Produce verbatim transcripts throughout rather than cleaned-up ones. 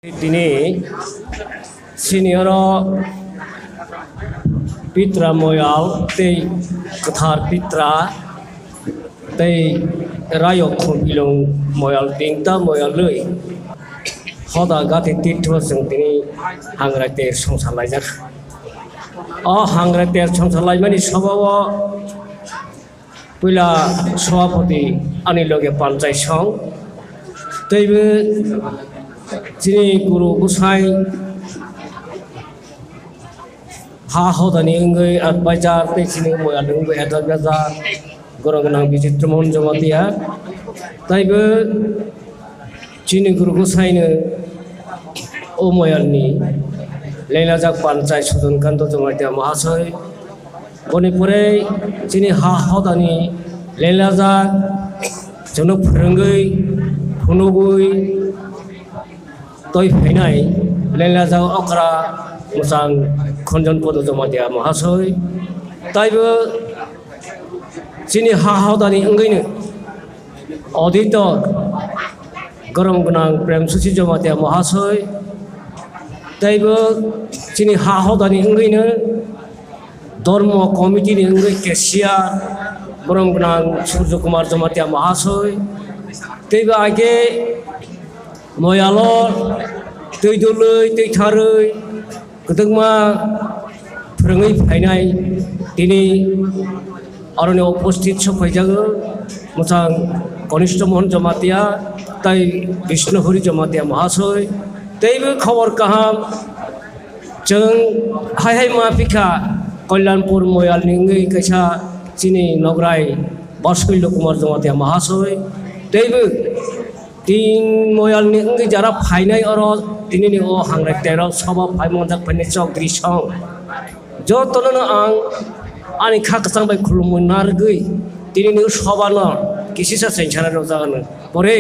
Tini sini oro Pitra Moyal tei kwthar Pitra tei Rayok Khumbilung Moyal, tingta moyalwi hoda gati tirtho chwng tini hangrai ter songsa laijak. O hangrai ter songsa laimani sobao puila sobhapati ani loge panchai song, teibo chini guru bwsai ha hodani wngwi advisor tei chini moyal wngwi advisor, gorok gwnang Bichitra Mohan Jamatia, teibo chini guru bwsaino o moyalni lenglajak panchai Sudan Kanto Jamatia Mahasoi. Boni pore chini ha hodani lenglajak chwngno phwrwngwi, phunugwi twi phainai lenglajak okra mwchang Khonjon Podo Jamatia Mahasoi. Taibo chini ha hodani wngwino auditor gorom gwnang Prem Susi Jamatia Mahasoi, teibo chini ha hodani wngwino Dormo Committee ni wngwi cashier gorom gwnang Surjo Kumar Jamatia Mahasoi, teibo age moyalo twi dulwi twi tharwi kwdwkma phwrwngwi phainai tini aroni uposthit sok phaijago mwchang Kanishta Mohan Jamatia tei Bishnu Hori Jamatia Mahasoi. Teibo khobor kaham, chwng hai hai ma phikha Kalyanpur moyalni wngwi kaisa chini nograi Basoi Lokumar Jamatia Mahasoi. Teibo tin moyalni wngwi jara phainai oro tinini o hangrai terok soba phai manjak phainai chokdri song. Jotono no ang ani kha kwchang bai khulumwi narwgwi tinini o soba no kisisa chengsarai rwjak ano. Pore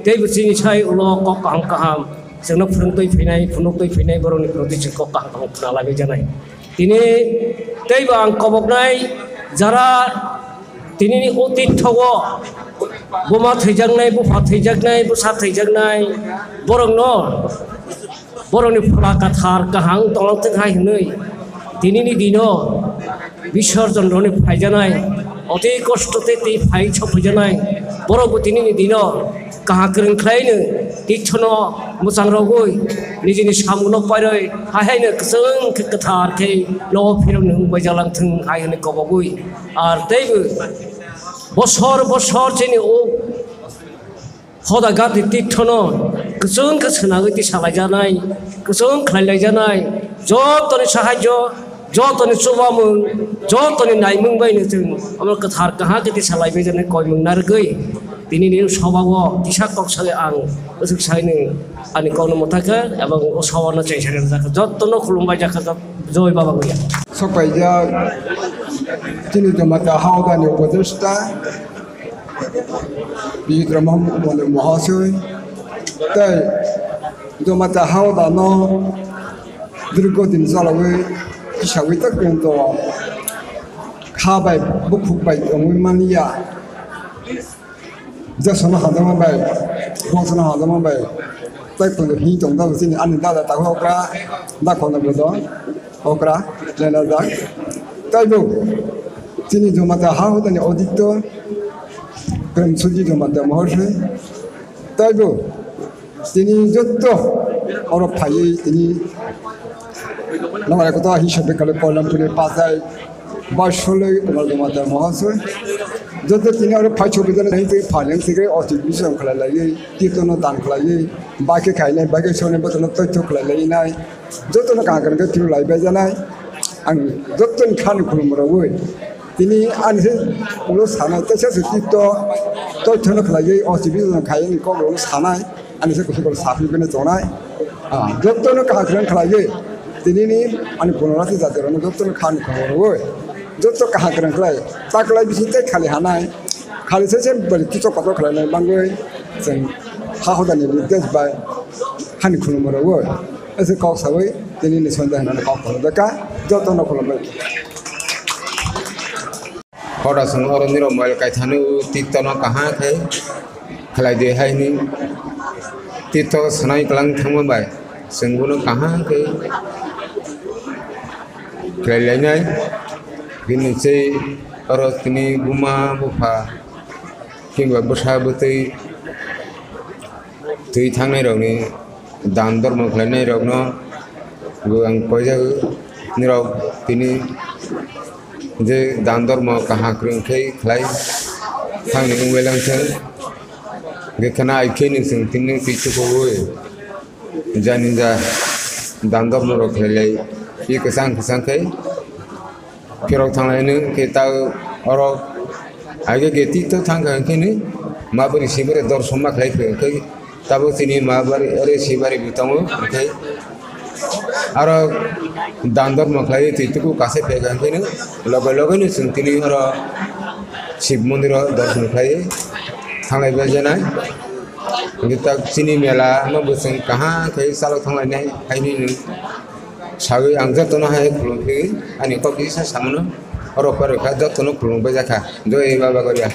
teibo chini sai ulo kok kaham kaham chwngno phwrwngtwi phainai, phunuk twi phainai borokni proti chwng kok kaham kaham khna laibai janai. Tini teibo ang koboknai jara tinini o tirthogo buma thwijaknai, bupha thwijaknai, bwsa thwijaknai borokno borokni phola kathar kaham tongthwng hai hwnwi tinini dino bisorjon rwni phaijanai, oti kosto tei twi phai sok phaijanai borokbo tinini dino kaham kwrwng khlaino tirthono mwchang rogwi nijini samungno pairwi hai haino kwchwng khe kwthar khe nogo phirokno wngbai jalangthwng hai hwnwi kobogwi. Ar teibo bosor bosor chini o hoda gati tirthono kwchwng khe swnagwi tisalaijanai, kwchwng khlailaijanai, jotoni sahajyo, jotoni chubamung, jotoni naimung baino chwng omo kwthar kaham khe tisalaibai janai koimung narwgwi tinini sobao kisa kok sawi ang bwswk saino ani kokno mwthakha ebong o sobano chengsarirjakha, jottono khulumbai jakha, jot-, Joy Baba Goya. Sokpaijak chini Jamatia Haodani upodesta Bijitra Mohammed Mondo Mohasoi tei Jamatia Haodano dirgo din chalawi kisawi tak pento kha bai bukhuk bai tongwi manya. Jasano hajama bai, bosano hajama bai, tai pwlwi hini tong jago chini ani dada takhuk okra, da khoroknwi bo do okra, lenajak. Taibo chini Jamatia Haodani auditor, Prem Suji Jamatia Mahasoi, taibo tini jotto oro phaiwi tini nongrai kotor hisabe kale Koilampuri pajai Basoloi Kumar Jamatia Mahasoi. Jotto tini oro phai chobijana hai tei phaleng sigre oti bisong khlai laiwi, tirtono dan khlaiwi, baikhe khainai, baikhe sonai botono toitho khlai lainai. Jottono kaham kaham khe philuk lai bai janai. Ang jottoni khani khulumrogwi tini ani se ulo sanai, teisa se tirto toithono khlaiwi, oti bisong khaini kokrokno sanai. Ani se kusu kusu sapi bini tongnai. Ah, jotto no kaham kwrwng khlaiwi. Tinini ani punarasi jati rok no jotto no kaham kwrwng rwui. Jotto kaham kwrwng khlai. Taklai bisi tei khali hanai. Khali se se bali kichok kotor khlainai bangwi. Chwng ha hodani request bai hani khulumrogwi. Ese kok sawi tinini sonda hinani kok khulumjaka. Jotto no khulumbai. Hoda chwng oro nirok mobile kaithano tito no kaham khe khlai di hai hwnwi tito sanai kwlang thangma bai Chwng bono kaham khe khlai lainai. Bini sei oro tini buma bupha kimba bwsa bwtwi twi thangnai rokni dan dormo khlainai rokno bo ang koijago. Nirok tini je dan dormo kaham kwrwng khe khlai thangni wngwi lang thung. Hwnkhe kheno ai khe ni chwng tini twi chukuwi jani ja dan dormo rok khlai lai, i kwchang kwchang khe phirok thang lai nung khe ta oro ai khe gate to thang kha hwnkhe ni ma bwrwi si bwrwi dor somma khlai phai hwnkhe tabuk chini ma bari ore si bari bo tongo hwnkhe aro dan dormo khlai twi tuku kase phai kha hwnkhe ni loge loge ni chwng tini oro Shiv mondir o dorson khlai thang lai bai janai. Hwnkhe tak chini mela no bo chwng kaham khe chalo thang lai nai hai ni nung. Sagwi ang jotono hai khulum phi ani kok kisa samano oro pore kha jotono khulum bai jakha. Joi Baba Goria.